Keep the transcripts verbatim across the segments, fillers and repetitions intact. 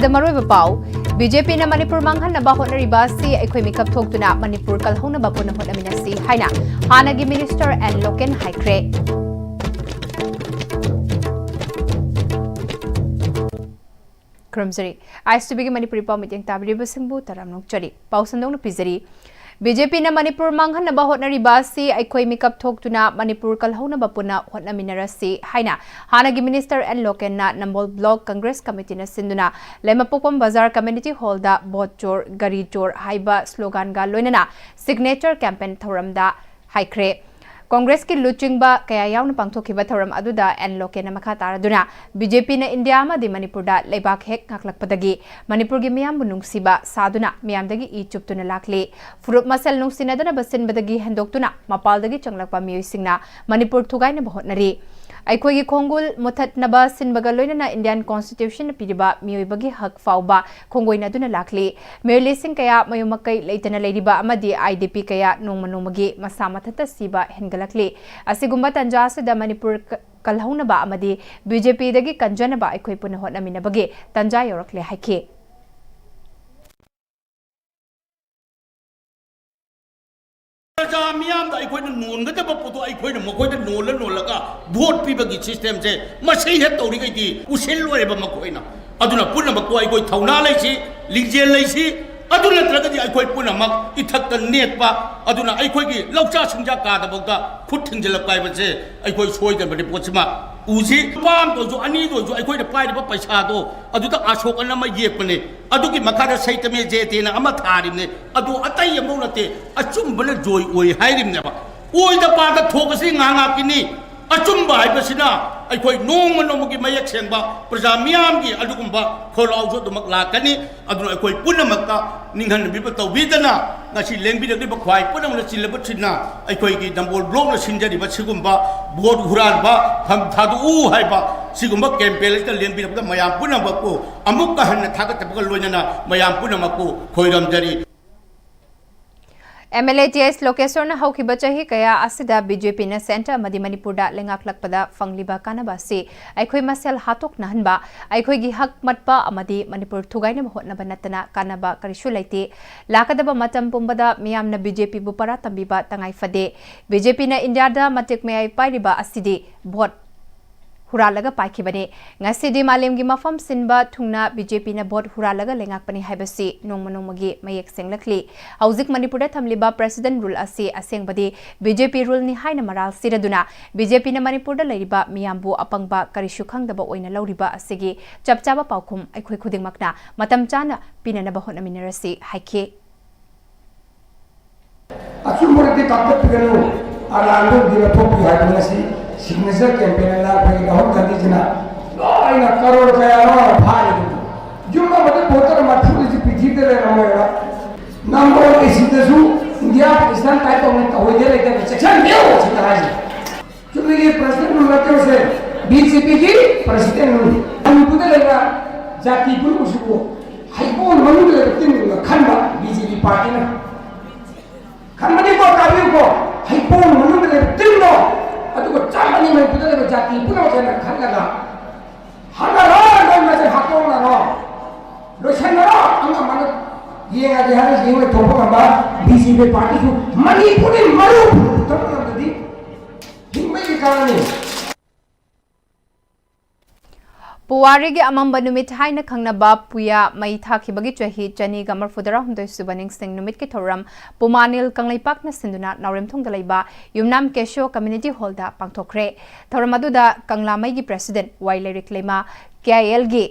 ꯗ ꯃꯔꯨꯑꯣꯏꯕ ꯄꯥꯎ, B J ꯄꯤꯅ ꯃꯅꯤꯄꯨꯔ ꯃꯥꯡꯍꯟꯅꯕ ꯍꯣꯠꯅꯔꯤꯕ ꯑꯁꯤ ꯑꯩꯈꯣꯏ ꯃꯤꯀꯞ ꯊꯣꯛꯇꯨꯅ ꯃꯅꯤꯄꯨꯔ ꯀꯜꯍꯧꯅꯕ ꯄꯨꯟꯅ ꯍꯣꯠꯅꯃꯤꯟꯅꯁꯤ ꯍꯥꯏꯅ ꯍꯥꯟꯅꯒꯤ ꯃꯤꯅꯤꯁꯇꯔ ꯑꯦꯟ ꯂꯣꯀꯦꯟ ꯍꯥꯏꯈ꯭ꯔꯦ꯫ ꯈꯨꯔꯨꯝꯖꯔꯤ꯫ ꯑꯥꯏ ꯑꯦꯁ ꯇꯤ ꯚꯤꯒꯤ ꯃꯅꯤꯄꯨꯔꯤ ꯄꯥꯎ ꯃꯤꯠꯌꯦꯡ ꯇꯥꯕꯤꯔꯤꯕꯁꯤꯡꯕꯨ ꯇꯔꯥꯝꯅ ꯑꯣꯛꯆꯔꯤ꯫ ꯄꯥꯎ ꯁꯟꯗꯣꯛꯅ ꯄꯤꯖꯔꯤ꯫ ꯕꯤ ꯖꯦ ꯄꯤꯅ ꯃꯅꯤꯄꯨꯔ ꯃꯥꯡꯍꯟꯅꯕ ꯍꯣꯠꯅꯔꯤꯕ ꯑꯁꯤ ꯑꯩꯈꯣꯏ ꯃꯤꯀꯞ ꯊꯣꯛꯇꯨꯅ ꯃꯅꯤꯄꯨꯔ ꯀꯜꯍꯧꯅꯕ ꯄꯨꯟꯅ ꯍꯣꯠꯅꯃꯤꯟꯅꯔꯁꯤ ꯍꯥꯏꯅ ꯍꯥꯟꯅꯒꯤ minister and ꯂꯣꯀꯦꯟꯅ Nambol block Congress ꯀꯃꯤꯇꯤꯅ ꯁꯤꯟꯗꯨꯅ ꯂꯩꯃꯄꯣꯛꯄꯝ ꯕꯖꯥꯔ ꯀꯝꯃ꯭ꯌꯨꯅꯤꯇꯤ ꯍꯣꯜꯗ "ꯚꯣꯠ ꯆꯣꯔ, ꯒꯥꯔꯤ ꯆꯣꯔ" ꯍꯥꯏꯕ ꯁ꯭ꯂꯣꯒꯥꯟꯒ ꯂꯣꯏꯅꯅ ꯁꯤꯒꯅꯦꯆꯔ ꯀꯦꯝꯄꯦꯟ ꯊꯧꯔꯝꯗ ꯍꯥꯏꯈ꯭ꯔꯦ꯫ ꯀꯪꯒ꯭ꯔꯦꯁꯀꯤ ꯂꯨꯆꯤꯡꯕ ꯀꯌꯥ ꯌꯥꯎꯅ ꯄꯥꯡꯊꯣꯛꯈꯤꯕ ꯊꯧꯔꯝ ꯑꯗꯨꯗ ꯑꯦꯟ ꯂꯣꯀꯦꯟꯅ ꯃꯈꯥ ꯇꯥꯔꯗꯨꯅ, ꯕꯤ ꯖꯦ ꯄꯤꯅ ꯏꯟꯗꯤꯌꯥ ꯑꯃꯗꯤ ꯃꯅꯤꯄꯨꯔꯗ ꯂꯩꯕꯥꯛ ꯍꯦꯛ ꯉꯥꯛꯂꯛꯄꯗꯒꯤ ꯃꯅꯤꯄꯨꯔꯒꯤ ꯃꯤꯌꯥꯝꯕꯨ ꯅꯨꯡꯁꯤꯕ ꯁꯥꯗꯨꯅ ꯃꯤꯌꯥꯝꯗꯒꯤ ꯏ ꯆꯨꯞꯇꯨꯅ ꯂꯥꯛꯂꯤ꯫ ꯐꯨꯔꯨꯞ ꯃꯁꯦꯜ ꯅꯨꯡꯁꯤꯅꯗꯅꯕ ꯁꯤꯟꯕꯗꯒꯤ ꯍꯦꯟꯗꯣꯛꯇꯨꯅ ꯃꯄꯥꯜꯗꯒꯤ ꯆꯪꯂꯛꯄ ꯃꯤꯑꯣꯏꯁꯤꯡꯅ ꯃꯅꯤꯄꯨꯔ ꯊꯨꯒꯥꯏꯅꯕ ꯍꯣꯠꯅꯔꯤ꯫ ꯑꯩꯈꯣꯏꯒꯤ ꯈꯣꯡꯒꯨꯜ ꯃꯨꯊꯠꯅꯕ ꯁꯤꯟꯕꯒ ꯂꯣꯏꯅꯅ ꯏꯟꯗꯤꯌꯥꯟ ꯀꯣꯟꯁꯇꯤꯇ꯭ꯌꯨꯁꯟꯅ ꯄꯤꯔꯤꯕ ꯃꯤꯑꯣꯏꯕꯒꯤ ꯍꯛ ꯐꯥꯎꯕ ꯈꯣꯡꯒꯣꯏꯅꯗꯨꯅ ꯂꯥꯛꯂꯤ꯫ ꯃꯤꯑꯣꯏ ꯂꯤꯁꯤꯡ ꯀꯌꯥ ꯃꯌꯨꯝ ꯃꯀꯩ ꯂꯩꯇꯅ ꯂꯩꯔꯤꯕ ꯑꯃꯗꯤ ꯑꯥꯏ ꯗꯤ ꯄꯤ ꯀꯌꯥ ꯅꯣꯡꯃ ꯅꯣꯡꯃꯒꯤ ꯃꯁꯥ ꯃꯊꯟꯇ ꯁꯤꯕ ꯍꯦꯟꯒꯠꯂꯛꯂꯤ꯫ ꯑꯁꯤꯒꯨꯝꯕ ꯇꯥꯟꯖꯥ ꯑꯁꯤꯗ ꯃꯅꯤꯄꯨꯔ ꯀ-, ꯀꯜꯍꯧꯅꯕ ꯑꯃꯗꯤ ꯕꯤ ꯖꯦ ꯄꯤꯗꯒꯤ ꯀꯟꯖꯅꯕ ꯑꯩꯈꯣꯏ ꯄꯨꯟꯅ ꯍꯣꯠꯅꯃꯤꯟꯅꯕꯒꯤ ꯇꯥꯟꯖꯥ ꯌꯧꯔꯛꯂꯦ ꯍꯥꯏꯈꯤ꯫ ꯄ꯭ꯔꯖꯥ ꯃꯤꯌꯥꯝꯗ ꯑꯩꯈꯣꯏꯅ ꯅꯣꯟꯒꯗꯕ ꯄꯣꯠꯇꯣ ꯑꯩꯈꯣꯏꯅ ꯃꯈꯣꯏꯗ ꯅꯣꯜꯂ ꯅꯣꯜꯂꯒ ꯚꯣꯠ ꯄꯤꯕꯒꯤ ꯁꯤꯁꯇꯦꯝꯁꯦ ꯃꯁꯤ ꯍꯦꯛ ꯇꯧꯔꯤꯈꯩꯗꯤ ꯎꯁꯤꯜꯂꯣꯏꯕ ꯃꯈꯣꯏꯅ꯫ ꯑꯗꯨꯅ ꯄꯨꯝꯅꯃꯛꯄꯨ ꯑꯩꯈꯣꯏ ꯊꯧꯅꯥ ꯂꯩꯁꯤ, ꯂꯤꯡꯖꯦꯜ ꯂꯩꯁꯤ꯫ ꯑꯗꯨ ꯅꯠꯇ꯭ꯔꯒꯗꯤ ꯑꯩꯈꯣꯏ ꯄꯨꯝꯅꯃꯛ ꯏꯊꯛꯇ ꯅꯦꯠꯄ, ꯑꯗꯨꯅ ꯑꯩꯈꯣꯏꯒꯤ ꯂꯧꯆꯥ ꯁꯤꯡꯖꯥ ꯀꯥꯗꯐꯥꯎꯗ ꯈꯨꯠ ꯊꯤꯡꯖꯤꯜꯂꯛꯄ ꯍꯥꯏꯕꯁꯦ ꯑꯩꯈꯣꯏ ꯁꯣꯏꯗꯅꯕꯅꯤ꯫ ꯄꯣꯠꯁꯤꯃ ꯎꯁꯤ꯫ ꯂꯨꯄꯥ ꯑꯃꯗ ꯑꯣꯏꯔꯁꯨ, ꯑꯅꯤꯗ ꯑꯣꯏꯔꯁꯨ, ꯑꯩꯈꯣꯏꯅ ꯄꯥꯏꯔꯤꯕ ꯄꯩꯁꯥꯗꯣ ꯑꯗꯨꯗ ꯑꯁꯣꯛ ꯑꯅ ꯑꯃ ꯌꯦꯛꯄꯅꯦ꯫ ꯑꯗꯨꯒꯤ ꯃꯈꯥꯗ "ꯁꯩꯇꯃꯦ ꯖꯦꯇꯦꯅ" ꯑꯃ ꯊꯥꯔꯤꯕꯅꯦ꯫ ꯑꯗꯨ ꯑꯇꯩ ꯑꯃꯐꯥꯎ ꯅꯠꯇꯦ, ꯑꯆꯨꯝꯕꯅ ꯖꯣꯏ ꯑꯣꯏ ꯍꯥꯏꯔꯤꯕꯅꯦꯕ꯫ ꯑꯣꯏꯗ ꯄꯥꯗ ꯊꯣꯛꯄꯁꯤ ꯉꯥꯏꯍꯥꯛ ꯉꯥꯏꯍꯥꯛꯀꯤꯅꯤ꯫ ꯑꯆꯨꯝꯕ ꯍꯥꯏꯕꯁꯤꯅ ꯑꯩꯈꯣꯏ ꯅꯣꯡꯃ ꯅꯣꯡꯃꯒꯤ ꯃꯌꯦꯛ ꯁꯦꯡꯕ ꯄ꯭ꯔꯖꯥ ꯃꯤꯌꯥꯝꯒꯤ ꯑꯗꯨꯒꯨꯝꯕ ꯈꯣꯜꯂꯥꯎꯁꯨ ꯑꯗꯨꯃꯛ ꯂꯥꯛꯀꯅꯤ꯫ ꯑꯗꯨꯅ ꯑꯩꯈꯣꯏ ꯄꯨꯝꯅꯃꯛꯇ ꯅꯤꯡꯍꯟꯅꯕꯤꯕ ꯇꯧꯕꯤꯗꯅ, ꯉꯁꯤ ꯂꯦꯡꯕꯤꯔꯛꯂꯤꯕ ꯈ꯭ꯋꯥꯏ ꯄꯨꯝꯅꯃꯛꯅ ꯆꯤꯜꯂꯕ ꯊꯤꯟꯅ ꯑꯩꯈꯣꯏꯒꯤ ꯅꯝꯕꯣꯜ ꯕ꯭ꯂꯣꯛꯅ ꯁꯤꯟꯖꯔꯤꯕ ꯁꯤꯒꯨꯝꯕ ꯚꯣꯠ ꯍꯨꯔꯥꯟꯕ ꯐꯝ ꯊꯥꯗꯣꯛꯎ ꯍꯥꯏꯕ ꯁꯤꯒꯨꯝꯕ ꯀꯦꯝꯄꯦꯟ ꯑꯁꯤꯗ ꯂꯦꯡꯕꯤꯔꯛꯄꯗ ꯃꯌꯥꯝ ꯄꯨꯝꯅꯃꯛꯄꯨ ꯑꯃꯨꯛꯀ ꯍꯟꯅ ꯊꯥꯒꯠꯆꯕꯒ ꯂꯣꯏꯅꯅ ꯃꯌꯥꯝ ꯄꯨꯝꯅꯃꯛꯄꯨ ꯈꯣꯏꯔꯝꯖꯔꯤ꯫ ꯑꯦꯝ ꯑꯦꯜ ꯑꯦ ꯇꯤ ꯑꯦꯁ ꯂꯣꯀꯦꯁꯣꯔꯅ ꯍꯧꯈꯤꯕ ꯆꯍꯤ ꯀꯌꯥ ꯑꯁꯤꯗ ꯕꯤ ꯖꯦ ꯄꯤꯅ ꯁꯦꯟꯇꯔ ꯑꯃꯗꯤ ꯃꯅꯤꯄꯨꯔꯗ ꯂꯩꯉꯥꯛꯂꯛꯄꯗ ꯐꯪꯂꯤꯕ ꯀꯥꯟꯅꯕ ꯑꯁꯤ ꯑꯩꯈꯣꯏ ꯃꯁꯦꯜ ꯍꯥꯠꯇꯣꯛꯅꯍꯟꯕ, ꯑꯩꯈꯣꯏꯒꯤ ꯍꯛ ꯃꯠꯄ ꯑꯃꯗꯤ ꯃꯅꯤꯄꯨꯔ ꯊꯨꯒꯥꯏꯅꯕ ꯍꯣꯠꯅꯕ ꯅꯠꯇꯅ ꯀꯥꯟꯅꯕ ꯀꯔꯤꯁꯨ ꯂꯩꯇꯦ꯫ ꯂꯥꯛꯀꯗꯕ ꯃꯇꯝ ꯄꯨꯝꯕꯗ ꯃꯤꯌꯥꯝꯅ ꯕꯤ ꯖꯦ ꯄꯤꯕꯨ ꯄꯔꯥ ꯇꯝꯕꯤꯕ ꯇꯉꯥꯏ ꯐꯗꯦ꯫ ꯕꯤ ꯖꯦ ꯄꯤꯅ ꯏꯟꯗꯤꯌꯥꯗ ꯃꯇꯤꯛ ꯃꯌꯥꯏ ꯄꯥꯏꯔꯤꯕ ꯑꯁꯤꯗꯤ ꯚꯣꯠ ꯍꯨꯔꯥꯜꯂꯒ ꯄꯥꯏꯈꯤꯕꯅꯤ꯫ ꯉꯁꯤꯗꯤ ꯃꯥꯂꯦꯝꯒꯤ ꯃꯐꯝ ꯁꯤꯟꯕ ꯊꯨꯡꯅ ꯕꯤ ꯖꯦ ꯄꯤꯅ ꯚꯣꯠ ꯍꯨꯔꯥꯜꯂꯒ ꯂꯩꯉꯥꯛꯄꯅꯤ ꯍꯥꯏꯕꯁꯤ ꯅꯣꯡꯃ ꯅꯣꯡꯃꯒꯤ ꯃꯌꯦꯛ ꯁꯦꯡꯂꯛꯂꯤ꯫ ꯍꯧꯖꯤꯛ ꯃꯅꯤꯄꯨꯔꯗ ꯊꯝꯂꯤꯕ president rule ꯑꯁꯤ ꯑꯁꯦꯡꯕꯗꯤ ꯕꯤ ꯖꯦ ꯄꯤ ruleꯅꯤ ꯍꯥꯏꯅ ꯃꯔꯥꯜ ꯁꯤꯔꯗꯨꯅ ꯕꯤ ꯖꯦ ꯄꯤꯅ ꯃꯅꯤꯄꯨꯔꯗ ꯂꯩꯔꯤꯕ ꯃꯤꯌꯥꯝꯕꯨ ꯑꯄꯪꯕ ꯀꯔꯤꯁꯨ ꯈꯪꯗꯕ ꯑꯣꯏꯅ ꯂꯧꯔꯤꯕ ꯑꯁꯤꯒꯤ ꯆꯞ ꯆꯥꯕ ꯄꯥꯎꯈꯨꯝ ꯑꯩꯈꯣꯏ ꯈꯨꯗꯤꯡꯃꯛꯅ ꯃꯇꯝ ꯆꯥꯅ ꯄꯤꯅꯅꯕ ꯍꯣꯠꯅꯃꯤꯟꯅꯔꯁꯤ ꯍꯥꯏꯈꯤ꯫ ꯑꯆꯨꯝꯕꯗꯤ ꯀꯥꯞꯊꯠꯄꯤꯒꯅꯨ, ꯑꯔꯥꯟꯕꯗꯤ ꯂꯧꯊꯣꯛꯄꯤꯌꯨ ꯍꯥꯏꯕ ꯉꯁꯤ signature campaign ꯑꯅ ꯑꯩꯈꯣꯏꯒꯤ ꯔꯥꯍꯨꯜ ꯒꯥꯟꯙꯤꯖꯤꯅ ꯂꯣꯏꯅ ꯀꯔꯣꯔ ꯀꯌꯥꯅꯣ ꯐꯥꯔꯤꯗꯨ꯫ ꯌꯨꯝ ꯑꯃꯗ voter ꯃꯔꯤꯐꯨ ꯂꯩꯁꯤ ꯄ꯭ꯔꯤꯊꯤꯕꯤꯗ ꯂꯩꯔꯝꯃꯣꯏꯕ꯫ ꯅꯝꯕꯣꯜ ꯑꯦꯁꯤꯗꯁꯨ ꯏꯟꯗꯤꯌꯥ ꯄꯥꯀꯤꯁꯇꯥꯟ type ꯇꯧꯅ ꯇꯧꯍꯣꯏꯗꯦ ꯂꯩꯇꯅ ꯆꯦꯛꯁꯤꯟꯕꯤꯌꯨ ꯁꯤꯗ ꯍꯥꯏꯁꯦ꯫ ꯆꯨꯝꯅꯒꯤ president rule ꯅꯠꯇꯦ ꯁꯦ, ꯕꯤ ꯖꯦ ꯄꯤꯒꯤ president rule꯫ ꯃꯅꯤꯄꯨꯔꯗ ꯂꯩꯕ ꯖꯥꯇꯤ ꯄꯨꯝꯅꯃꯛꯁꯤꯕꯨ ꯍꯩꯕꯣꯡ ꯃꯅꯨꯡꯗ ꯂꯩꯕ ꯇꯤꯟꯒꯨꯝꯅ ꯈꯟꯕ ꯕꯤ ꯖꯦ ꯄꯤ partyꯅ꯫ ꯈꯟꯕꯅꯤꯀꯣ, ꯇꯥꯕꯤꯌꯨꯀꯣ, ꯍꯩꯕꯣꯡ ꯃꯅꯨꯡꯗ ꯂꯩꯕ ꯇꯤꯟꯗꯣ ꯑꯗꯨꯒ ꯆꯞ ꯃꯥꯟꯅꯩ ꯃꯅꯤꯄꯨꯔꯗ ꯂꯩꯕ ꯖꯥꯇꯤ ꯄꯨꯝꯅꯃꯛꯁꯦꯅ ꯈꯜꯂꯒ ꯍꯥꯠꯅꯔꯣ, ꯂꯣꯏ ꯃꯁꯦ ꯍꯥꯠꯇꯣꯛꯅꯔꯣ, ꯂꯣꯏꯁꯟꯅꯔꯣ, ꯑꯉꯝꯕꯅ ꯌꯦꯡꯉꯒꯦ ꯍꯥꯏꯔ ꯌꯦꯡꯉ ꯊꯣꯛꯄ ꯉꯝꯕ ꯕꯤ ꯖꯦ ꯄꯤ partyꯁꯨ ꯃꯅꯤꯄꯨꯔꯗꯤ ꯃꯔꯨ ꯄꯨꯊꯣꯛꯄ ꯉꯝꯗꯗꯤ ꯍꯤꯡꯕꯒꯤ ꯀꯥꯟꯅꯅꯤ꯫ ꯄꯨꯋꯥꯔꯤꯒꯤ ꯑꯃꯝꯕ ꯅꯨꯃꯤꯠ ꯍꯥꯏꯅ ꯈꯪꯅꯕ ꯄꯨꯌꯥ ꯃꯩ ꯊꯥꯈꯤꯕꯒꯤ ꯆꯍꯤ ꯆꯅꯤꯒ ꯃꯔꯤꯐꯨꯇꯔꯥꯍꯨꯝꯗꯣꯏ ꯁꯨꯕ ꯅꯤꯡꯁꯤꯡ ꯅꯨꯃꯤꯠꯀꯤ ꯊꯧꯔꯝ ꯄꯨꯃꯥꯅꯤꯜ ꯀꯪꯂꯩꯄꯥꯛꯅ ꯁꯤꯟꯗꯨꯅ ꯅꯥꯎꯔꯦꯝꯊꯣꯡꯗ ꯂꯩꯕ ꯌꯨꯝꯅꯥꯝ ꯀꯦꯁꯣ Community Hallꯗ ꯄꯥꯡꯊꯣꯛꯈ꯭ꯔꯦ꯫ ꯊꯧꯔꯝ ꯑꯗꯨꯗ ꯀꯪꯂꯥꯃꯩꯒꯤ president ꯋꯥꯏ ꯂꯩꯔꯤꯛ ꯂꯩꯃ, ꯀꯦ ꯑꯥꯏ ꯑꯦꯜꯒꯤ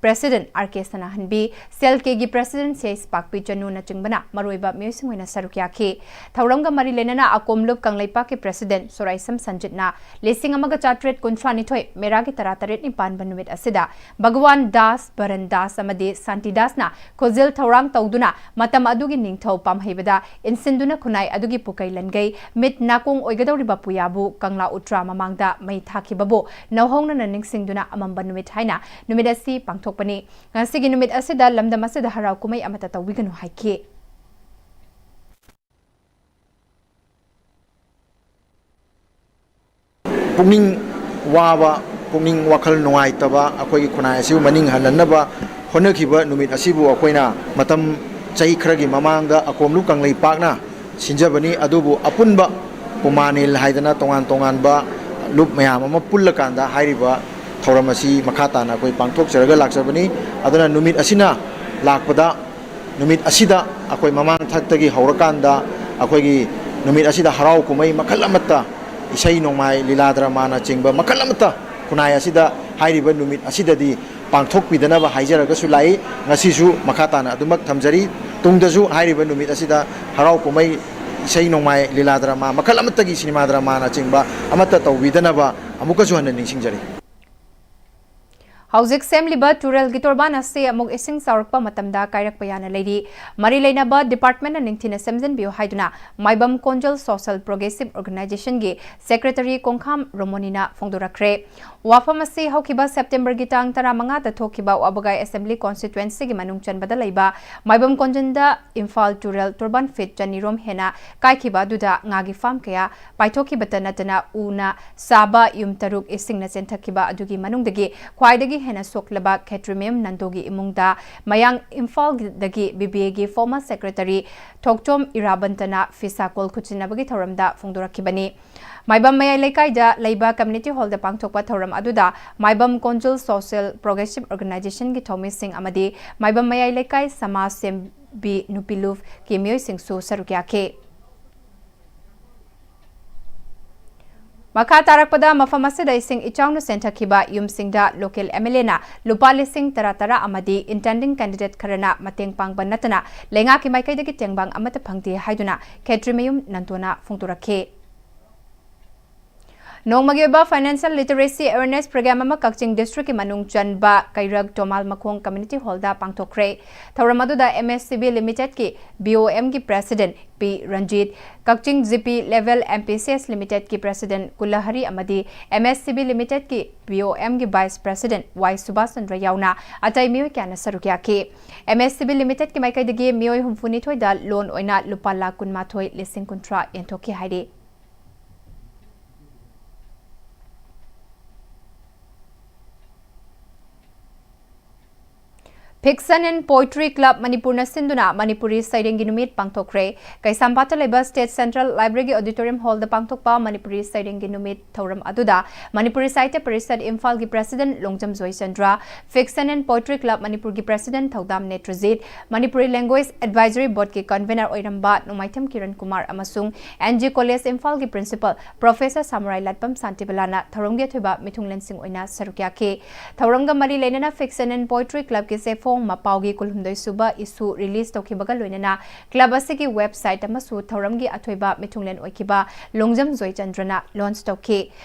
president ꯑꯥꯔ ꯀꯦ ꯁꯅꯥꯍꯟꯕꯤ, ꯁꯦꯜ ꯀꯦꯒꯤ president ꯁꯤ ꯑꯩꯆ ꯄꯥꯛꯄꯤ ꯆꯅꯨꯅꯆꯤꯡꯕꯅ ꯃꯔꯨꯑꯣꯏꯕ ꯃꯤꯑꯣꯏꯁꯤꯡ ꯑꯣꯏꯅ ꯁꯔꯨꯛ ꯌꯥꯈꯤ꯫ ꯊꯧꯔꯝꯒ ꯃꯔꯤ ꯂꯩꯅꯅ ꯑꯀꯣꯝꯂꯨꯞ ꯀꯪꯂꯩꯄꯥꯛꯀꯤ president ꯁꯣꯔꯥꯏꯁꯝ ꯁꯟꯖꯤꯠꯅ ꯂꯤꯁꯤꯡ ꯑꯃꯒ ꯆꯥꯇ꯭ꯔꯦꯠ ꯀꯨꯟꯊ꯭ꯔꯥ ꯅꯤꯊꯣꯏ ꯃꯦꯔꯥꯒꯤ ꯇꯔꯥ ꯇꯔꯦꯠꯅꯤ ꯄꯥꯟꯕ ꯅꯨꯃꯤꯠ ꯑꯁꯤꯗ ꯚꯒꯋꯥꯟ ꯗꯥꯁ, ꯚꯔꯟ ꯗꯥꯁ ꯑꯃꯗꯤ ꯁꯥꯟꯇꯤ ꯗꯥꯁꯅ ꯈꯨꯖꯤꯜ ꯊꯧꯔꯥꯡ ꯇꯧꯗꯨꯅ ꯃꯇꯝ ꯑꯗꯨꯒꯤ ꯅꯤꯡꯊꯧ ꯄꯥꯝꯍꯩꯕꯗ ꯏꯟꯁꯤꯟꯗꯨꯅ ꯈꯨꯟꯅꯥꯏ ꯑꯗꯨꯒꯤ ꯄꯨꯀꯩ ꯂꯟꯒꯩ ꯃꯤꯠ ꯅꯥꯀꯣꯡ ꯑꯣꯏꯒꯗꯧꯔꯤꯕ ꯄꯨꯌꯥꯕꯨ ꯀꯪꯂꯥ ꯎꯇ꯭ꯔꯥ ꯃꯃꯥꯡꯗ ꯃꯩ ꯊꯥꯈꯤꯕꯕꯨ ꯅꯧꯍꯧꯅꯅ ꯅꯤꯡꯁꯤꯡꯗꯨꯅ ꯑꯃꯝꯕ ꯅꯨꯃꯤꯠ ꯍꯥꯏꯅ ꯅꯨꯃꯤꯠ ꯑꯁꯤ ꯄꯥꯡꯊꯣꯛꯄꯅꯤ꯫ ꯉꯁꯤꯒꯤ ꯅꯨꯃꯤꯠ ꯑꯁꯤꯗ ꯂꯝꯗꯝ ꯑꯁꯤꯗ ꯍꯔꯥꯎ ꯀꯨꯝꯍꯩ ꯑꯃꯠꯇ ꯇꯧꯕꯤꯒꯅꯨ ꯍꯥꯏꯈꯤ꯫ ꯄꯨꯛꯅꯤꯡ ꯋꯥꯕ, ꯄꯨꯛꯅꯤꯡ ꯋꯥꯈꯜ ꯅꯨꯡꯉꯥꯏꯇꯕ, ꯑꯩꯈꯣꯏꯒꯤ ꯈꯨꯟꯅꯥꯏ ꯑꯁꯤꯕꯨ ꯃꯅꯤꯡ ꯍꯜꯍꯟꯅꯕ ꯍꯣꯠꯅꯈꯤꯕ ꯅꯨꯃꯤꯠ ꯑꯁꯤꯕꯨ ꯑꯩꯈꯣꯏꯅ ꯃꯇꯝ ꯆꯍꯤ ꯈꯔꯒꯤ ꯃꯃꯥꯡꯗ ꯑꯀꯣꯝꯂꯨꯞ ꯀꯪꯂꯩꯄꯥꯛꯅ ꯁꯤꯟꯖꯕꯅꯤ꯫ ꯑꯗꯨꯕꯨ ꯑꯄꯨꯟꯕ ꯄꯨꯃꯥꯅꯤꯜ ꯍꯥꯏꯗꯅ ꯇꯣꯉꯥꯟ ꯇꯣꯉꯥꯟꯕ ꯂꯨꯞ ꯃꯌꯥꯝ ꯑꯃ ꯄꯨꯜꯂꯀꯥꯟꯗ ꯍꯥꯏꯔꯤꯕ ꯊꯧꯔꯝ ꯑꯁꯤ ꯃꯈꯥ ꯇꯥꯅ ꯑꯩꯈꯣꯏ ꯄꯥꯡꯊꯣꯛꯆꯔꯒ ꯂꯥꯛꯆꯕꯅꯤ꯫ ꯑꯗꯨꯅ ꯅꯨꯃꯤꯠ ꯑꯁꯤꯅ ꯂꯥꯛꯄꯗ, ꯅꯨꯃꯤꯠ ꯑꯁꯤꯗ ꯑꯩꯈꯣꯏ ꯃꯃꯥꯡ ꯊꯛꯇꯒꯤ ꯍꯧꯔꯀꯥꯟꯗ ꯑꯩꯈꯣꯏꯒꯤ ꯅꯨꯃꯤꯠ ꯑꯁꯤꯗ ꯍꯔꯥꯎ ꯀꯨꯝꯍꯩ ꯃꯈꯜ ꯑꯃꯠꯇ, ꯏꯁꯩ ꯅꯣꯡꯃꯥꯏ, ꯂꯤꯂꯥ ꯗ꯭ꯔꯃꯥꯅꯆꯤꯡꯕ ꯃꯈꯜ ꯑꯃꯠꯇ ꯈꯨꯟꯅꯥꯏ ꯑꯁꯤꯗ ꯍꯥꯏꯔꯤꯕ ꯅꯨꯃꯤꯠ ꯑꯁꯤꯗꯗꯤ ꯄꯥꯡꯊꯣꯛꯄꯤꯗꯅꯕ ꯍꯥꯏꯖꯔꯒꯁꯨ ꯂꯥꯛꯏ꯫ ꯉꯁꯤꯁꯨ ꯃꯈꯥ ꯇꯥꯅ ꯑꯗꯨꯃꯛ ꯊꯝꯖꯔꯤ꯫ ꯇꯨꯡꯗꯁꯨ ꯍꯥꯏꯔꯤꯕ ꯅꯨꯃꯤꯠ ꯑꯁꯤꯗ ꯍꯔꯥꯎ ꯀꯨꯝꯍꯩ, ꯏꯁꯩ ꯅꯣꯡꯃꯥꯏ, ꯂꯤꯂꯥ ꯗ꯭ꯔꯃꯥ ꯃꯈꯜ ꯑꯃꯠꯇꯒꯤ ꯁꯤꯅꯦꯃꯥ ꯗ꯭ꯔꯃꯥꯅꯆꯤꯡꯕ ꯑꯃꯠꯇ ꯇꯧꯕꯤꯗꯅꯕ ꯑꯃꯨꯛꯀꯁꯨ ꯍꯟꯅ ꯅꯤꯡꯁꯤꯡꯖꯔꯤ꯫ ꯍꯧꯖꯤꯛ ꯁꯦꯝꯂꯤꯕ ꯇꯨꯔꯦꯜꯒꯤ ꯇꯣꯔꯕꯥꯟ ꯑꯁꯤ ꯑꯃꯨꯛ ꯏꯁꯤꯡ ꯆꯥꯎꯔꯛꯄ ꯃꯇꯝꯗ ꯀꯥꯏꯔꯛꯄ ꯌꯥꯅ ꯂꯩꯔꯤ꯫ ꯃꯔꯤ ꯂꯩꯅꯕ departmentꯅ ꯅꯤꯡꯊꯤꯅ ꯁꯦꯝꯖꯤꯟꯕꯤꯌꯨ ꯍꯥꯏꯗꯨꯅ ꯃꯥꯏꯕꯝ ꯀꯣꯟꯖꯜ Social Progressive Organizationꯒꯤ secretary ꯀꯣꯡꯈꯥꯝ ꯔꯣꯃꯣꯅꯤꯅ ꯐꯣꯡꯗꯣꯔꯛꯈ꯭ꯔꯦ꯫ ꯋꯥꯐꯝ ꯑꯁꯤ ꯍꯧꯈꯤꯕ Septemberꯒꯤ ꯇꯥꯡ ꯇꯔꯥꯃꯉꯥꯗ ꯊꯣꯛꯈꯤꯕ ꯋꯥꯕꯒꯥꯏ Assembly Constituencyꯒꯤ ꯃꯅꯨꯡ ꯆꯟꯕꯗ ꯂꯩꯕ ꯃꯥꯏꯕꯝ ꯀꯣꯟꯖꯜꯗ ꯏꯝꯐꯥꯜ ꯇꯨꯔꯦꯜ ꯇꯣꯔꯕꯥꯟ feet ꯆꯅꯤꯔꯣꯝ ꯍꯦꯟꯅ ꯀꯥꯏꯈꯤꯕ ꯑꯗꯨꯗ ꯉꯥꯒꯤ farm ꯀꯌꯥ ꯄꯥꯏꯊꯣꯛꯈꯤꯕꯇ ꯅꯠꯇꯅ ꯎꯅ ꯁꯥꯕ ꯌꯨꯝ ꯇꯔꯨꯛ ꯏꯁꯤꯡꯅ ꯆꯦꯟꯊꯈꯤꯕ ꯑꯗꯨꯒꯤ ꯃꯅꯨꯡꯗꯒꯤ ꯈ꯭ꯋꯥꯏꯗꯒꯤ ꯍꯦꯟꯅ ꯁꯣꯛꯂꯕ ꯈꯦꯇ꯭ꯔꯤꯃꯌꯨꯝ ꯅꯟꯗꯣꯒꯤ ꯏꯃꯨꯡꯗ ꯃꯌꯥꯡ ꯏꯝꯐꯥꯜꯗꯒꯤ BBAꯒꯤ former secretary ꯊꯣꯛꯆꯣꯝ ꯏꯔꯥꯕꯟꯇꯅ ꯐꯤꯁꯥꯀꯣꯜ ꯈꯨꯠꯁꯤꯟꯅꯕꯒꯤ ꯊꯧꯔꯝꯗ ꯐꯣꯡꯗꯣꯔꯛꯈꯤꯕꯅꯤ꯫ ꯃꯥꯏꯕꯝ ꯃꯌꯥꯏ ꯂꯩꯀꯥꯏꯗ ꯂꯩꯕ community hallꯗ ꯄꯥꯡꯊꯣꯛꯄ ꯊꯧꯔꯝ ꯑꯗꯨꯗ ꯃꯥꯏꯕꯝ ꯀꯣꯟꯖꯜ Social Progressive Organizationꯒꯤ ꯊꯧꯃꯤꯁꯤꯡ ꯑꯃꯗꯤ ꯃꯥꯏꯕꯝ ꯃꯌꯥꯏ ꯂꯩꯀꯥꯏ ꯁꯃꯥꯖ ꯁꯦꯝꯕꯤ ꯅꯨꯄꯤ ꯂꯨꯞꯀꯤ ꯃꯤꯑꯣꯏꯁꯤꯡꯁꯨ ꯁꯔꯨꯛ ꯌꯥꯈꯤ꯫ ꯃꯈꯥ ꯇꯥꯔꯛꯄꯗ ꯃꯐꯝ ꯑꯁꯤꯗ ꯏꯁꯤꯡ ꯏꯆꯥꯎꯅ ꯆꯦꯟꯊꯈꯤꯕ ꯌꯨꯝꯁꯤꯡꯗ local MLAꯅ ꯂꯨꯄꯥ ꯂꯤꯁꯤꯡ ꯇꯔꯥ ꯇꯔꯥ ꯑꯃꯗꯤ intending candidate ꯈꯔꯅ ꯃꯇꯦꯡ ꯄꯥꯡꯕ ꯅꯠꯇꯅ ꯂꯩꯉꯥꯛꯀꯤ ꯃꯥꯏꯀꯩꯗꯒꯤ ꯇꯦꯡꯕꯥꯡ ꯑꯃꯠꯇ ꯐꯪꯗꯦ ꯍꯥꯏꯗꯨꯅ ꯈꯦꯇ꯭ꯔꯤꯃꯌꯨꯝ ꯅꯟꯗꯣꯅ ꯐꯣꯡꯗꯣꯔꯛꯈꯤ꯫ ꯅꯣꯡꯃꯒꯤ ꯑꯣꯏꯕ financial literacy awareness program ꯑꯃ ꯀꯛꯆꯤꯡ districtꯀꯤ ꯃꯅꯨꯡ ꯆꯟꯕ ꯀꯩꯔꯛ ꯇꯣꯃꯥꯜ ꯃꯈꯣꯡ community hallꯗ ꯄꯥꯡꯊꯣꯛꯈ꯭ꯔꯦ꯫ ꯊꯧꯔꯝ ꯑꯗꯨꯗ MSCB Limitedꯀꯤ BOMꯒꯤ president ꯄꯤ ꯔꯟꯖꯤꯠ, ꯀꯛꯆꯤꯡ GP Level MPCS Limitedꯀꯤ president ꯀꯨꯂꯍꯔꯤ ꯑꯃꯗꯤ MSCB Limitedꯀꯤ BOMꯒꯤ vice president ꯋꯥꯏ ꯁꯨꯕꯥꯁ ꯆꯟꯗ꯭ꯔ ꯌꯥꯎꯅ ꯑꯇꯩ ꯃꯤꯑꯣꯏ ꯀꯌꯥꯅ ꯁꯔꯨꯛ ꯌꯥꯈꯤ꯫ MSCB Limitedꯀꯤ ꯃꯥꯏꯀꯩꯗꯒꯤ ꯃꯤꯑꯣꯏ ꯍꯨꯝꯐꯨꯅꯤꯊꯣꯏꯗ loan ꯑꯣꯏꯅ ꯂꯨꯄꯥ ꯂꯥꯈ ꯀꯨꯟꯃꯥꯊꯣꯏ ꯂꯤꯁꯤꯡ ꯀꯨꯟꯊ꯭ꯔꯥ ꯌꯦꯟꯊꯣꯛꯈꯤ ꯍꯥꯏꯔꯤ꯫ Fiction and Poetry Club ꯃꯅꯤꯄꯨꯔꯅ ꯁꯤꯟꯗꯨꯅ ꯃꯅꯤꯄꯨꯔꯤ ꯁꯩꯔꯦꯡꯒꯤ ꯅꯨꯃꯤꯠ ꯄꯥꯡꯊꯣꯛꯈ꯭ꯔꯦ꯫ ꯀꯩꯁꯥꯝꯄꯥꯠꯇ ꯂꯩꯕ State Central Library Auditorium Hallꯗ ꯄꯥꯡꯊꯣꯛꯄ ꯃꯅꯤꯄꯨꯔꯤ ꯁꯩꯔꯦꯡꯒꯤ ꯅꯨꯃꯤꯠ ꯊꯧꯔꯝ ꯑꯗꯨꯗ ꯃꯅꯤꯄꯨꯔꯤ ꯁꯥꯍꯤꯇ꯭ꯌ ꯄꯔꯤꯁꯠ ꯏꯝꯐꯥꯜꯒꯤ President Longjam Joychandra, Fiction and Poetry Club ꯃꯅꯤꯄꯨꯔꯒꯤ President ꯊꯧꯗꯥꯝ ꯅꯦꯇ꯭ꯔꯖꯤꯠ, ꯃꯅꯤꯄꯨꯔꯤ Language Advisory Boardꯀꯤ Convener ꯑꯣꯏꯔꯝꯕ ꯅꯣꯡꯃꯥꯏꯊꯦꯝ ꯀꯤꯔꯟ ꯀꯨꯃꯥꯔ ꯑꯃꯁꯨꯡ N G College ꯏꯝꯐꯥꯜꯒꯤ Principal Professor ꯁꯥꯃꯨꯔꯥꯏ ꯂꯥꯠꯄꯝ ꯁꯥꯟꯇꯤꯕꯂꯥꯅ ꯊꯧꯔꯝꯒꯤ ꯑꯊꯣꯏꯕ ꯃꯤꯊꯨꯡꯂꯦꯟꯁꯤꯡ ꯑꯣꯏꯅ ꯁꯔꯨꯛ ꯌꯥꯈꯤ꯫ ꯊꯧꯔꯝꯒ ꯃꯔꯤ ꯂꯩꯅꯅ Fiction and Poetry Clubꯀꯤ ꯆꯦꯐꯣꯡ ꯃꯄꯥꯎꯒꯤ ꯀꯨꯟꯍꯨꯝꯗꯣꯏ ꯁꯨꯕ issue release ꯇꯧꯈꯤꯕꯒ ꯂꯣꯏꯅꯅ club ꯑꯁꯤꯒꯤ website ꯑꯃꯁꯨ ꯊꯧꯔꯝꯒꯤ ꯑꯊꯣꯏꯕ ꯃꯤꯊꯨꯡꯂꯦꯟ ꯑꯣꯏꯈꯤꯕ ꯂꯣꯡꯖꯝ ꯖꯣꯏꯆꯟꯗ꯭ꯔꯅ launch ꯇꯧꯈꯤ꯫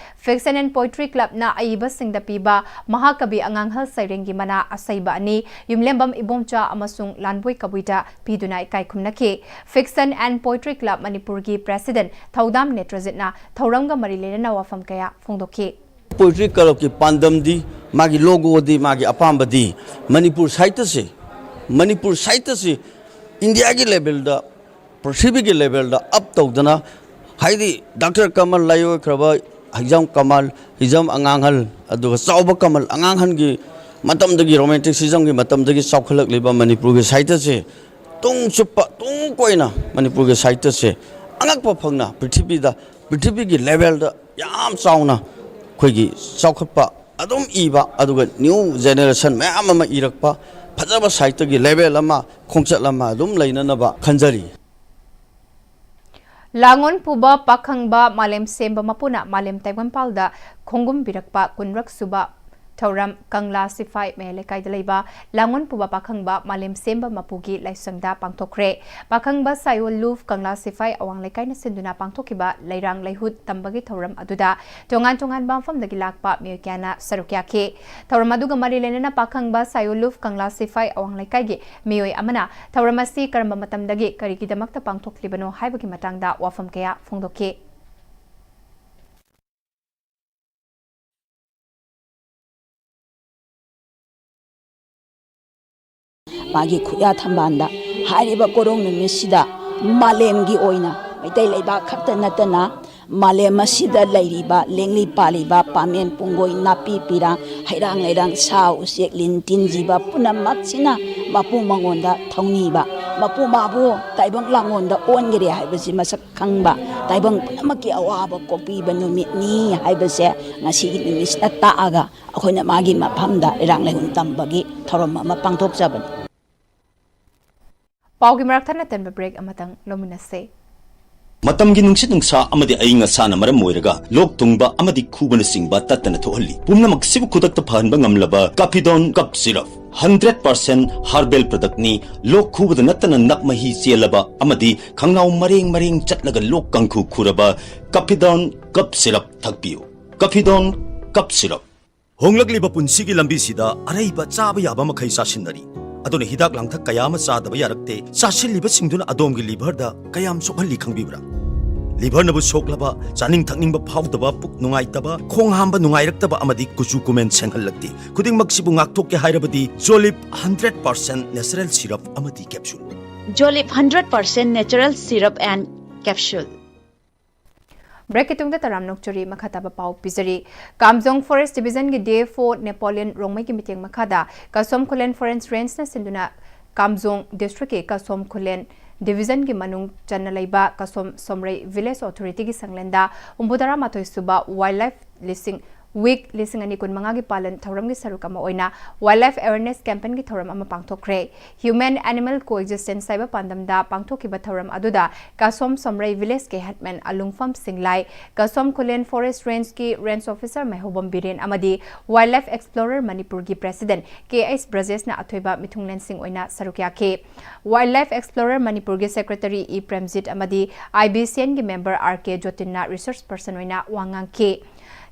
Fiction and Poetry Clubꯅ ꯑꯏꯕꯁꯤꯡꯗ ꯄꯤꯕ ꯃꯍꯥꯀꯕꯤ ꯑꯉꯥꯡꯍꯜ ꯁꯩꯔꯦꯡꯒꯤ ꯃꯅꯥ ꯑꯁꯩꯕ ꯑꯅꯤ, ꯌꯨꯝꯂꯦꯝꯕꯝ ꯏꯕꯣꯝꯆꯥ ꯑꯃꯁꯨꯡ ꯂꯥꯟꯕꯣꯏ ꯀꯕꯨꯏꯗ ꯄꯤꯗꯨꯅ ꯏꯀꯥꯏ ꯈꯨꯝꯅꯈꯤ꯫ Fiction and Poetry Club ꯃꯅꯤꯄꯨꯔꯒꯤ President ꯊꯧꯗꯥꯝ ꯅꯦꯇ꯭ꯔꯖꯤꯠꯅ ꯊꯧꯔꯝꯒ ꯃꯔꯤ ꯂꯩꯅꯅ ꯋꯥꯐꯝ ꯀꯌꯥ ꯐꯣꯡꯗꯣꯛꯈꯤ꯫ Poetry Clubꯀꯤ ꯄꯥꯟꯗꯝꯗꯤ, ꯃꯥꯒꯤ logoꯗꯤ, ꯃꯥꯒꯤ ꯑꯄꯥꯝꯕꯗꯤ ꯃꯅꯤꯄꯨꯔ ꯁꯥꯍꯤꯇ꯭ꯌꯁꯦ, ꯃꯅꯤꯄꯨꯔ ꯁꯥꯍꯤꯇ꯭ꯌꯁꯦ Indiaꯒꯤ levelꯗ, ꯄ꯭ꯔꯤꯊꯤꯕꯤꯒꯤ levelꯗ up ꯇꯧꯗꯅ, ꯍꯥꯏꯗꯤ Doctor ꯀꯃꯜ ꯂꯥꯏꯑꯣꯏꯈ꯭ꯔꯕ ꯍꯤꯖꯝ ꯀꯃꯜ, ꯍꯤꯖꯝ ꯑꯉꯥꯡꯍꯜ, ꯑꯗꯨꯒ ꯆꯥꯎꯕ ꯀꯃꯜ ꯑꯉꯥꯡꯍꯜꯒꯤ ꯃꯇꯝꯗꯒꯤ, Romanticismꯒꯤ ꯃꯇꯝꯗꯒꯤ ꯆꯥꯎꯈꯠꯂꯛꯂꯤꯕ ꯃꯅꯤꯄꯨꯔꯒꯤ ꯁꯥꯍꯤꯇ꯭ꯌꯁꯦ ꯇꯨꯡ ꯆꯨꯞꯄ, ꯇꯨꯡ ꯀꯣꯏꯅ ꯃꯅꯤꯄꯨꯔꯒꯤ ꯁꯥꯍꯤꯇ꯭ꯌꯁꯦ ꯑꯉꯛꯄ ꯐꯪꯅ ꯄ꯭ꯔꯤꯊꯤꯕꯤꯗ, ꯄ꯭ꯔꯤꯊꯤꯕꯤꯒꯤ levelꯗ ꯌꯥꯝ ꯆꯥꯎꯅ ꯑꯩꯈꯣꯏꯒꯤ ꯆꯥꯎꯈꯠꯄ ꯑꯗꯨꯝ ꯏꯕ, ꯑꯗꯨꯒ new generation ꯃꯌꯥꯝ ꯑꯃ ꯏꯔꯛꯄ, ꯐꯖꯕ ꯁꯥꯍꯤꯇ꯭ꯌꯒꯤ level ꯑꯃ, ꯈꯣꯡꯆꯠ ꯑꯃ ꯑꯗꯨꯝ ꯂꯩꯅꯅꯕ ꯈꯟꯖꯔꯤ꯫ ꯂꯥꯡꯑꯣꯟ ꯄꯨꯕ ꯄꯥꯈꯪꯕ ꯃꯥꯂꯦꯝ ꯁꯦꯝꯕ ꯃꯄꯨꯅ ꯃꯥꯂꯦꯝ ꯇꯥꯏꯕꯪꯄꯥꯜꯗ ꯈꯣꯡꯒꯨꯝꯕꯤꯔꯛꯄ ꯀꯨꯟꯔꯛ ꯁꯨꯕ ꯊꯧꯔꯝ ꯀꯪꯂꯥ ꯁꯤꯐꯥꯏ ꯃꯌꯥꯏ ꯂꯩꯀꯥꯏꯗ ꯂꯩꯕ ꯂꯥꯡꯑꯣꯟ ꯄꯨꯕ ꯄꯥꯈꯪꯕ ꯃꯥꯂꯦꯝ ꯁꯦꯝꯕ ꯃꯄꯨꯒꯤ ꯂꯥꯏꯁꯪꯗ ꯄꯥꯡꯊꯣꯛꯈ꯭ꯔꯦ꯫ ꯄꯥꯈꯪꯕ ꯁꯥꯌꯣꯜ ꯂꯨꯞ ꯀꯪꯂꯥ ꯁꯤꯐꯥꯏ ꯑꯋꯥꯡ ꯂꯩꯀꯥꯏꯅ ꯁꯤꯟꯗꯨꯅ ꯄꯥꯡꯊꯣꯛꯈꯤꯕ ꯂꯩꯔꯥꯡ ꯂꯩꯍꯨꯠ ꯇꯝꯕꯒꯤ ꯊꯧꯔꯝ ꯑꯗꯨꯗ ꯇꯣꯉꯥꯟ ꯇꯣꯉꯥꯟꯕ ꯃꯐꯝꯗꯒꯤ ꯂꯥꯛꯄ ꯃꯤꯑꯣꯏ ꯀꯌꯥꯅ ꯁꯔꯨꯛ ꯌꯥꯈꯤ꯫ ꯊꯧꯔꯝ ꯑꯗꯨꯒ ꯃꯔꯤ ꯂꯩꯅꯅ ꯄꯥꯈꯪꯕ ꯁꯥꯌꯣꯜ ꯂꯨꯞ ꯀꯪꯂꯥ ꯁꯤꯐꯥꯏ ꯑꯋꯥꯡ ꯂꯩꯀꯥꯏꯒꯤ ꯃꯤꯑꯣꯏ ꯑꯃꯅ ꯊꯧꯔꯝ ꯑꯁꯤ ꯀꯔꯝꯕ ꯃꯇꯝꯗꯒꯤ ꯀꯔꯤꯒꯤꯗꯃꯛꯇ ꯄꯥꯡꯊꯣꯛꯂꯤꯕꯅꯣ ꯍꯥꯏꯕꯒꯤ ꯃꯇꯥꯡꯗ ꯋꯥꯐꯝ ꯀꯌꯥ ꯐꯣꯡꯗꯣꯛꯈꯤ꯫ ꯃꯥꯒꯤ ꯈꯨꯌꯥ ꯊꯝꯕꯥꯜꯗ ꯍꯥꯏꯔꯤꯕ ꯀꯣꯔꯧ ꯅꯨꯃꯤꯠꯁꯤꯗ ꯃꯥꯂꯦꯝꯒꯤ ꯑꯣꯏꯅ ꯃꯩꯇꯩ ꯂꯩꯕꯥꯛ ꯈꯛꯇ ꯅꯠꯇꯅ ꯃꯥꯂꯦꯝ ꯑꯁꯤꯗ ꯂꯩꯔꯤꯕ ꯂꯦꯡꯂꯤ ꯄꯥꯜꯂꯤꯕ ꯄꯥꯃꯦꯟ ꯄꯨꯡꯒꯣꯏ ꯅꯥꯄꯤ ꯄꯤꯔꯥꯡ ꯍꯩꯔꯥꯡ ꯂꯩꯔꯥꯡ ꯁꯥ ꯎꯆꯦꯛ ꯂꯤꯟ ꯇꯤꯟ ꯖꯤꯕ ꯄꯨꯝꯅꯃꯛꯁꯤꯅ ꯃꯄꯨ ꯃꯉꯣꯟꯗ ꯊꯧꯅꯤꯕ, ꯃꯄꯨ ꯃꯥꯕꯨ ꯇꯥꯏꯕꯪ ꯂꯥꯡꯉꯣꯟꯗ ꯑꯣꯟꯈꯔꯦ ꯍꯥꯏꯕꯁꯤ ꯃꯁꯛ ꯈꯪꯕ, ꯇꯥꯏꯕꯪ ꯄꯨꯝꯅꯃꯛꯀꯤ ꯑꯋꯥꯕ ꯀꯣꯛꯄꯤꯕ ꯅꯨꯃꯤꯠꯅꯤ ꯍꯥꯏꯕꯁꯦ ꯉꯁꯤꯒꯤ ꯅꯨꯃꯤꯠꯁꯤꯅ ꯇꯥꯛꯑꯒ ꯑꯩꯈꯣꯏꯅ ꯃꯥꯒꯤ ꯃꯐꯝꯗ ꯏꯔꯥꯡ ꯂꯩꯍꯨꯟ ꯇꯝꯕꯒꯤ ꯊꯧꯔꯝ ꯑꯃ ꯄꯥꯡꯊꯣꯛꯆꯕꯅꯤ꯫ ꯄꯥꯎꯒꯤ ꯃꯔꯛ ꯊꯠꯅ ꯇꯟꯕ break ꯑꯃꯇꯪ ꯂꯧꯃꯤꯟꯅꯁꯦ꯫ ꯃꯇꯝꯒꯤ ꯅꯨꯡꯁꯤꯠ ꯅꯨꯡꯁꯥ ꯑꯃꯗꯤ ꯑꯏꯪ ꯑꯁꯥꯅ ꯃꯔꯝ ꯑꯣꯏꯔꯒ ꯂꯣꯛ ꯊꯨꯡꯕ ꯑꯃꯗꯤ ꯈꯨꯕꯅꯆꯤꯡꯕ ꯇꯠꯇꯅ ꯊꯣꯛꯍꯜꯂꯤ꯫ ꯄꯨꯝꯅꯃꯛꯁꯤꯕꯨ ꯈꯨꯗꯛꯇ ꯐꯍꯟꯕ ꯉꯝꯂꯕ ꯀꯥꯐꯤꯗꯣꯟ ꯀꯞ ꯁꯤꯔꯞ, ꯍꯟꯗ꯭ꯔꯦꯠ ꯄꯥꯔꯁꯦꯟ ꯍꯥꯔꯕꯦꯜ ꯄ꯭ꯔꯗꯛꯅꯤ꯫ ꯂꯣꯛ ꯈꯨꯕꯗ ꯅꯠꯇꯅ ꯅꯞ ꯃꯍꯤ ꯆꯦꯜꯂꯕ ꯑꯃꯗꯤ ꯈꯪꯅꯥꯎ ꯃꯔꯦꯡ ꯃꯔꯦꯡ ꯆꯠꯂꯒ ꯂꯣꯛ ꯀꯥꯡꯈꯨ ꯈꯨꯔꯕ ꯀꯥꯐꯤꯗꯣꯟ ꯀꯞ ꯁꯤꯔꯞ ꯊꯛꯄꯤꯌꯨ꯫ ꯀꯥꯐꯤꯗꯣꯟ ꯀꯞ ꯁꯤꯔꯞ꯫ ꯍꯣꯡꯂꯛꯂꯤꯕ ꯄꯨꯟꯁꯤꯒꯤ ꯂꯝꯕꯤꯁꯤꯗ ꯑꯔꯩꯕ ꯆꯥꯕ ꯌꯥꯕ ꯃꯈꯩ ꯆꯥꯁꯤꯟꯅꯔꯤ꯫ ꯑꯗꯨꯅ ꯍꯤꯗꯥꯛ ꯂꯥꯡꯊꯛ ꯀꯌꯥ ꯑꯃ ꯆꯥꯗꯕ ꯌꯥꯔꯛꯇꯦ꯫ ꯆꯥꯁꯤꯜꯂꯤꯕꯁꯤꯡꯗꯨꯅ ꯑꯗꯣꯝꯒꯤ ꯂꯤꯚꯔꯗ ꯀꯌꯥꯝ ꯁꯣꯛꯍꯜꯂꯤ ꯈꯪꯕꯤꯕ꯭ꯔꯥ? ꯂꯤꯚꯔꯅꯕꯨ ꯁꯣꯛꯂꯕ, ꯆꯥꯅꯤꯡ ꯊꯛꯅꯤꯡꯕ ꯐꯥꯎꯗꯕ, ꯄꯨꯛ ꯅꯨꯡꯉꯥꯏꯇꯕ, ꯈꯣꯡ ꯍꯥꯝꯕ ꯅꯨꯡꯉꯥꯏꯔꯛꯇꯕ ꯑꯃꯗꯤ ꯀꯨꯆꯨ ꯀꯨꯃꯦꯟ ꯁꯦꯡꯍꯜꯂꯛꯇꯦ꯫ ꯈꯨꯗꯤꯡꯃꯛꯁꯤꯕꯨ ꯉꯥꯛꯊꯣꯛꯀꯦ ꯍꯥꯏꯔꯕꯗꯤ ꯖꯣꯂꯤꯞ ꯍꯟꯗ꯭ꯔꯦꯠ ꯄꯥꯔꯁꯦꯟ ꯅꯦꯆꯔꯦꯜ ꯁꯤꯔꯞ ꯑꯃꯗꯤ capsule. Jolip hundred percent natural syrup and capsule. Breakꯀꯤ ꯇꯨꯡꯗ ꯇꯔꯥꯝꯅ ꯑꯣꯛꯆꯔꯤ꯫ ꯃꯈꯥ ꯇꯥꯕ ꯄꯥꯎ ꯄꯤꯖꯔꯤ꯫ ꯀꯥꯝꯖꯣꯡ Forest Divisionꯒꯤ D F O Napoleon ꯔꯣꯡꯃꯩꯒꯤ ꯃꯤꯠꯌꯦꯡ ꯃꯈꯥꯗ ꯀꯁꯣꯝ ꯈꯨꯂꯦꯟ Forest Rangeꯅ ꯁꯤꯟꯗꯨꯅ ꯀꯥꯝꯖꯣꯡ districtꯀꯤ ꯀꯁꯣꯝ ꯈꯨꯂꯦꯟ divisionꯒꯤ ꯃꯅꯨꯡ ꯆꯟꯅ ꯂꯩꯕ ꯀꯁꯣꯝ ꯁꯣꯝꯔꯩ village authorityꯒꯤ ꯁꯪꯂꯦꯟꯗ ꯍꯨꯝꯐꯨꯇꯔꯥ ꯃꯥꯊꯣꯏ ꯁꯨꯕ Wildlife ꯂꯤꯁꯤꯡ, Week ꯂꯤꯁꯤꯡ ꯑꯅꯤ ꯀꯨꯟꯃꯉꯥꯒꯤ ꯄꯥꯂꯟ ꯊꯧꯔꯝꯒꯤ ꯁꯔꯨꯛ ꯑꯃ ꯑꯣꯏꯅ Wildlife Awareness Campaignꯒꯤ ꯊꯧꯔꯝ ꯑꯃ ꯄꯥꯡꯊꯣꯛꯈ꯭ꯔꯦ꯫ Human Animal Coexistence ꯍꯥꯏꯕ ꯄꯥꯟꯗꯝꯗ ꯄꯥꯡꯊꯣꯛꯈꯤꯕ ꯊꯧꯔꯝ ꯑꯗꯨꯗ ꯀꯥꯁꯣꯝ ꯁꯣꯝꯔꯩ villageꯀꯤ headman ꯑꯂꯨꯡꯐꯝ ꯁꯤꯡꯂꯥꯏ, ꯀꯥꯁꯣꯝ ꯈꯨꯂꯦꯟ Forest Rangeꯀꯤ Range Officer ꯃꯩꯍꯧꯕꯝ ꯕꯤꯔꯦꯟ ꯑꯃꯗꯤ Wildlife Explorer ꯃꯅꯤꯄꯨꯔꯒꯤ President K H ꯕ꯭ꯔꯖꯦꯁꯅ ꯑꯊꯣꯏꯕ ꯃꯤꯊꯨꯡꯂꯦꯟꯁꯤꯡ ꯑꯣꯏꯅ ꯁꯔꯨꯛ ꯌꯥꯈꯤ꯫ Wildlife Explorer ꯃꯅꯤꯄꯨꯔꯒꯤ Secretary ꯏ ꯄ꯭ꯔꯦꯝꯖꯤꯠ ꯑꯃꯗꯤ I B C Nꯒꯤ member R K ꯖꯣꯇꯤꯟꯅ resource person ꯑꯣꯏꯅ ꯋꯥ ꯉꯥꯡꯈꯤ꯫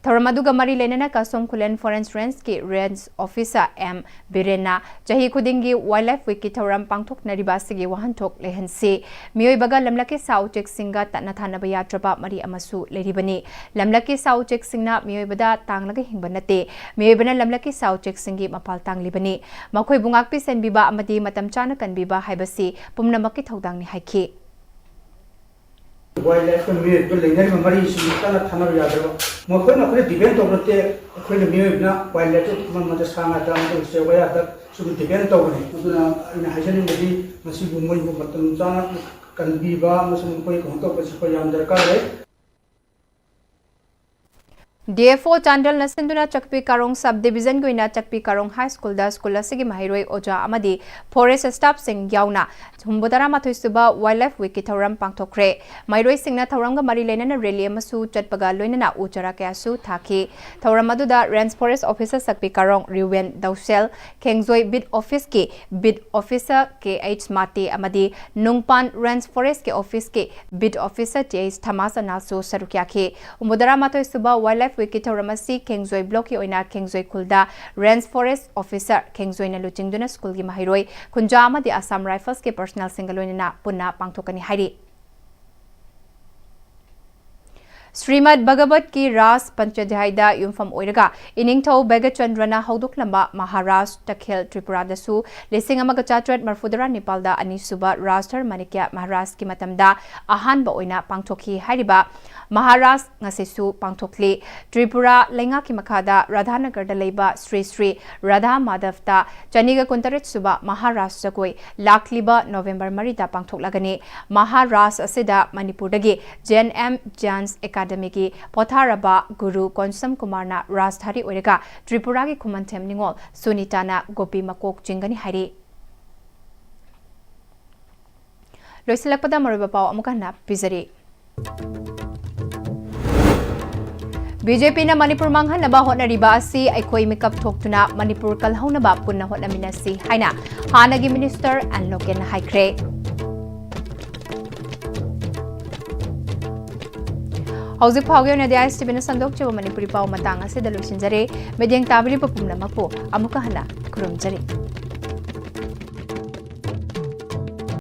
ꯊꯧꯔꯝ ꯑꯗꯨꯒ ꯃꯔꯤ ꯂꯩꯅꯅ ꯀꯥꯁꯣꯝ ꯈꯨꯂꯦꯟ Forest Rangeꯀꯤ Range Officer M ꯕꯤꯔꯦꯟꯅ ꯆꯍꯤ ꯈꯨꯗꯤꯡꯒꯤ Wildlife Weekꯀꯤ ꯊꯧꯔꯝ ꯄꯥꯡꯊꯣꯛꯅꯔꯤꯕ ꯑꯁꯤꯒꯤ ꯋꯥꯍꯟꯊꯣꯛ ꯂꯩꯍꯟꯁꯤ꯫ ꯃꯤꯑꯣꯏꯕꯒ ꯂꯝꯂꯛꯀꯤ ꯁꯥ ꯎꯆꯦꯛꯁꯤꯡꯒ ꯇꯠꯅ ꯊꯥꯅꯕ ꯌꯥꯗ꯭ꯔꯕ ꯃꯔꯤ ꯑꯃꯁꯨ ꯂꯩꯔꯤꯕꯅꯤ꯫ ꯂꯝꯂꯛꯀꯤ ꯁꯥ ꯎꯆꯦꯛꯁꯤꯡꯅ ꯃꯤꯑꯣꯏꯕꯗ ꯇꯥꯡꯂꯒ ꯍꯤꯡꯕ ꯅꯠꯇꯦ꯫ ꯃꯤꯑꯣꯏꯕꯅ ꯂꯝꯂꯛꯀꯤ ꯁꯥ ꯎꯆꯦꯛꯁꯤꯡꯒꯤ ꯃꯄꯥꯜ ꯇꯥꯡꯂꯤꯕꯅꯤ꯫ ꯃꯈꯣꯏꯕꯨ ꯉꯥꯛꯄꯤ ꯁꯦꯟꯕꯤꯕ ꯑꯃꯗꯤ ꯃꯇꯝ ꯆꯥꯅ ꯀꯟꯕꯤꯕ ꯍꯥꯏꯕꯁꯤ ꯄꯨꯝꯅꯃꯛꯀꯤ ꯊꯧꯗꯥꯡꯅꯤ ꯍꯥꯏꯈꯤ꯫ ꯋꯥꯏꯜ ꯂꯥꯏꯐꯀ ꯃꯤꯑꯣꯏꯕꯒ ꯂꯩꯅꯔꯤꯕ ꯃꯔꯤꯁꯤ ꯀꯟꯅ ꯊꯥꯅꯕ ꯌꯥꯗ꯭ꯔꯕ꯫ ꯃꯈꯣꯏꯅ ꯑꯩꯈꯣꯏꯗ ꯗꯤꯄꯦꯟ ꯇꯧꯕ ꯅꯠꯇꯦ, ꯑꯩꯈꯣꯏꯅ ꯃꯤꯑꯣꯏꯕꯅ ꯋꯥꯏꯜ ꯂꯥꯏꯐꯇ ꯑꯃ ꯑꯃꯗ ꯁꯥ ꯉꯥꯗ ꯑꯃꯗ ꯎꯆꯦꯛ ꯋꯥꯌꯥꯗ ꯁꯨꯝ ꯗꯤꯄꯦꯟ ꯇꯧꯕꯅꯤ꯫ ꯑꯗꯨꯅ ꯑꯩꯅ ꯍꯥꯏꯖꯅꯤꯡꯕꯗꯤ ꯃꯁꯤꯕꯨ ꯃꯣꯏꯕꯨ ꯃꯇꯝ ꯆꯥꯅ ꯀꯟꯕꯤꯕ ꯑꯃꯁꯨꯡ ꯃꯈꯣꯏ ꯀꯩꯅꯣ ꯇꯧꯕꯁꯤ ꯑꯩꯈꯣꯏ ꯌꯥꯝ ꯗꯔꯀꯥꯔ ꯂꯩ꯫ D F O ꯆꯥꯟꯗꯦꯜꯅ ꯁꯤꯟꯗꯨꯅ ꯆꯛꯄꯤ ꯀꯥꯔꯣꯡ ꯁꯕ ꯗꯤꯕꯤꯖꯟꯒꯤ ꯑꯣꯏꯅ ꯆꯛꯄꯤ ꯀꯥꯔꯣꯡ ꯍꯥꯏ ꯁ꯭ꯀꯨꯜꯗ ꯁ꯭ꯀꯨꯜ ꯑꯁꯤꯒꯤ ꯃꯍꯩꯔꯣꯏ ꯑꯣꯖꯥ ꯑꯃꯗꯤ ꯐꯣꯔꯦꯁ ꯁ꯭ꯇꯥꯐꯁꯤꯡ ꯌꯥꯎꯅ ꯍꯨꯝꯐꯨꯇꯔꯥ ꯃꯥꯊꯣꯏ ꯁꯨꯕ ꯋꯥꯏꯜ ꯂꯥꯏꯐ ꯋꯤꯛꯀꯤ ꯊꯧꯔꯝ ꯄꯥꯡꯊꯣꯛꯈ꯭ꯔꯦ꯫ ꯃꯍꯩꯔꯣꯏꯁꯤꯡꯅ ꯊꯧꯔꯝꯒ ꯃꯔꯤ ꯂꯩꯅꯅ ꯔꯦꯂꯤ ꯑꯃꯁꯨ ꯆꯠꯄꯒ ꯂꯣꯏꯅꯅ ꯎ ꯆꯥꯔꯥ ꯀꯌꯥꯁꯨ ꯊꯥꯈꯤ꯫ ꯊꯧꯔꯝ ꯑꯗꯨꯗ ꯔꯦꯟꯖ ꯐꯣꯔꯦꯁ ꯑꯣꯐꯤꯁꯔ ꯆꯛꯄꯤ ꯀꯥꯔꯣꯡ ꯔꯤꯋꯦꯟ ꯗꯧꯁꯦꯜ, ꯈꯦꯡꯖꯣꯏ ꯕꯤꯠ ꯑꯣꯐꯤꯁꯀꯤ ꯕꯤꯠ ꯑꯣꯐꯤꯁꯔ ꯀꯦ ꯑꯩꯆ ꯃꯥꯇꯦ ꯑꯃꯗꯤ ꯅꯨꯡꯄꯥꯟ ꯔꯦꯟꯖ ꯐꯣꯔꯦꯁꯀꯤ ꯑꯣꯐꯤꯁꯀꯤ ꯕꯤꯠ ꯑꯣꯐꯤꯁꯔ ꯇꯤ ꯑꯩꯆ ꯊꯃꯥꯁ ꯑꯅꯥꯜꯁꯨ ꯁꯔꯨꯛ ꯌꯥꯈꯤ꯫ ꯍꯨꯝꯐꯨꯇꯔꯥ ꯃꯥꯊꯣꯏ ꯁꯨꯕ ꯋꯥꯏꯜ ꯂꯥꯏꯐ ꯋꯤꯛꯀꯤ ꯊꯧꯔꯝ ꯑꯁꯤ ꯈꯦꯡꯖꯣꯏ ꯕ꯭ꯂꯣꯛꯀꯤ ꯑꯣꯏꯅ ꯈꯦꯡꯖꯣꯏ ꯈꯨꯜꯗ ꯔꯦꯟꯖ ꯐꯣꯔꯦꯁ ꯑꯣꯐꯤꯁꯔ ꯈꯦꯡꯖꯣꯏꯅ ꯂꯨꯆꯤꯡꯗꯨꯅ ꯁ꯭ꯀꯨꯜꯒꯤ ꯃꯍꯩꯔꯣꯏ ꯈꯨꯟꯖꯥ ꯑꯃꯗꯤ ꯑꯁꯥꯝ ꯔꯥꯏꯐꯜꯁꯀꯤ ꯄꯔꯁꯅꯦꯜꯁꯤꯡꯒ ꯂꯣꯏꯅꯅ ꯄꯨꯟꯅ ꯄꯥꯡꯊꯣꯛꯀꯅꯤ ꯍꯥꯏꯔꯤ꯫ ꯁ꯭ꯔꯤꯃꯗ ꯚꯒꯕꯠꯀꯤ ꯔꯥꯁ ꯄꯟꯆꯙ꯭ꯌꯥꯏꯗ ꯌꯨꯝꯐꯝ ꯑꯣꯏꯔꯒ ꯏꯅꯤꯡꯊꯧ ꯚꯒꯆꯟꯗ꯭ꯔꯅ ꯍꯧꯗꯣꯛꯂꯝꯕ ꯃꯍꯥꯔꯥꯁ ꯇꯈꯦꯜ ꯇ꯭ꯔꯤꯄꯨꯔꯥꯗꯁꯨ ꯂꯤꯁꯤꯡ ꯑꯃꯒ ꯆꯥꯇ꯭ꯔꯦꯠ ꯃꯔꯐꯨꯇꯔꯥ ꯅꯤꯄꯥꯜꯗ ꯑꯅꯤꯁꯨꯕ ꯔꯥꯁ ꯙꯔꯃꯅꯤꯀ꯭ꯌ ꯃꯍꯥꯔꯥꯖꯀꯤ ꯃꯇꯝꯗ ꯑꯍꯥꯟꯕ ꯑꯣꯏꯅ ꯄꯥꯡꯊꯣꯛꯈꯤ꯫ ꯍꯥꯏꯔꯤꯕ ꯃꯍꯥꯔꯥꯁ ꯉꯁꯤꯁꯨ ꯄꯥꯡꯊꯣꯛꯂꯤ꯫ ꯇ꯭ꯔꯤꯄꯨꯔꯥ ꯂꯩꯉꯥꯛꯀꯤ ꯃꯈꯥꯗ ꯔꯥꯙꯥꯅꯒꯔꯗ ꯂꯩꯕ ꯁ꯭ꯔꯤ ꯁ꯭ꯔꯤ ꯔꯥꯙꯥ ꯃꯥꯙꯕꯇ ꯆꯅꯤꯒ ꯀꯨꯟꯇꯔꯦꯠ ꯁꯨꯕ ꯃꯍꯥꯔꯥꯁ ꯖꯒꯣꯏ ꯂꯥꯛꯂꯤꯕ ꯅꯣꯚꯦꯝꯕꯔ ꯃꯔꯤꯗ ꯄꯥꯡꯊꯣꯛꯂꯒꯅꯤ꯫ ꯃꯍꯥꯔꯥꯁ ꯑꯁꯤꯗ ꯃꯅꯤꯄꯨꯔꯗꯒꯤ ꯖꯦꯟ ꯑꯦꯝ ꯖꯥꯟꯁ ꯑꯦꯀꯥꯗꯃꯤꯒꯤ ꯄꯣꯊꯥꯔꯕ ꯒꯨꯔꯨ ꯀꯣꯟꯁꯝ ꯀꯨꯃꯥꯔꯅ ꯔꯥꯖꯙꯥꯔꯤ ꯑꯣꯏꯔꯒ ꯇ꯭ꯔꯤꯄꯨꯔꯥꯒꯤ ꯈꯨꯃꯟꯊꯦꯝ ꯅꯤꯉꯣꯜ ꯁꯨꯅꯤꯇꯥꯅ ꯒꯣꯄꯤ ꯃꯀꯣꯛ ꯆꯤꯡꯒꯅꯤ ꯍꯥꯏꯔꯤ꯫ ꯂꯣꯏꯁꯤꯜꯂꯛꯄꯗ ꯃꯔꯨꯑꯣꯏꯕ ꯄꯥꯎ ꯑꯃꯨꯛ ꯍꯟꯅ ꯄꯤꯖꯔꯤ꯫ ꯕꯤ ꯖꯦ ꯄꯤꯅ ꯃꯅꯤꯄꯨꯔ ꯃꯥꯡꯍꯟꯅꯕ ꯍꯣꯠꯅꯔꯤꯕ ꯑꯁꯤ ꯑꯩꯈꯣꯏ ꯃꯤꯀꯞ ꯊꯣꯛꯇꯨꯅ ꯃꯅꯤꯄꯨꯔ ꯀꯜꯍꯧꯅꯕ ꯄꯨꯟꯅ ꯍꯣꯠꯅꯃꯤꯟꯅꯁꯤ ꯍꯥꯏꯅ ꯍꯥꯟꯅꯒꯤ ꯃꯤꯅꯤꯁꯇꯔ ꯑꯦꯟ ꯂꯣꯀꯦꯟꯅ ꯍꯥꯏꯈ꯭ꯔꯦ꯫ ꯍꯧꯖꯤꯛ ꯐꯥꯎꯒꯤ ꯑꯣꯏꯅꯗꯤ ꯑꯥꯏ ꯑꯦꯁ ꯇꯤ ꯚꯤꯅ ꯁꯟꯗꯣꯛꯆꯕ ꯃꯅꯤꯄꯨꯔꯤ ꯄꯥꯎ ꯃꯇꯥꯡ ꯑꯁꯤꯗ ꯂꯣꯏꯁꯤꯟꯖꯔꯦ꯫ ꯃꯤꯠꯌꯦꯡ ꯇꯥꯕꯤꯔꯤꯕ ꯄꯨꯝꯅꯃꯛꯄꯨ ꯑꯃꯨꯛꯀ ꯍꯟꯅ ꯈꯨꯔꯨꯝꯖꯔꯤ꯫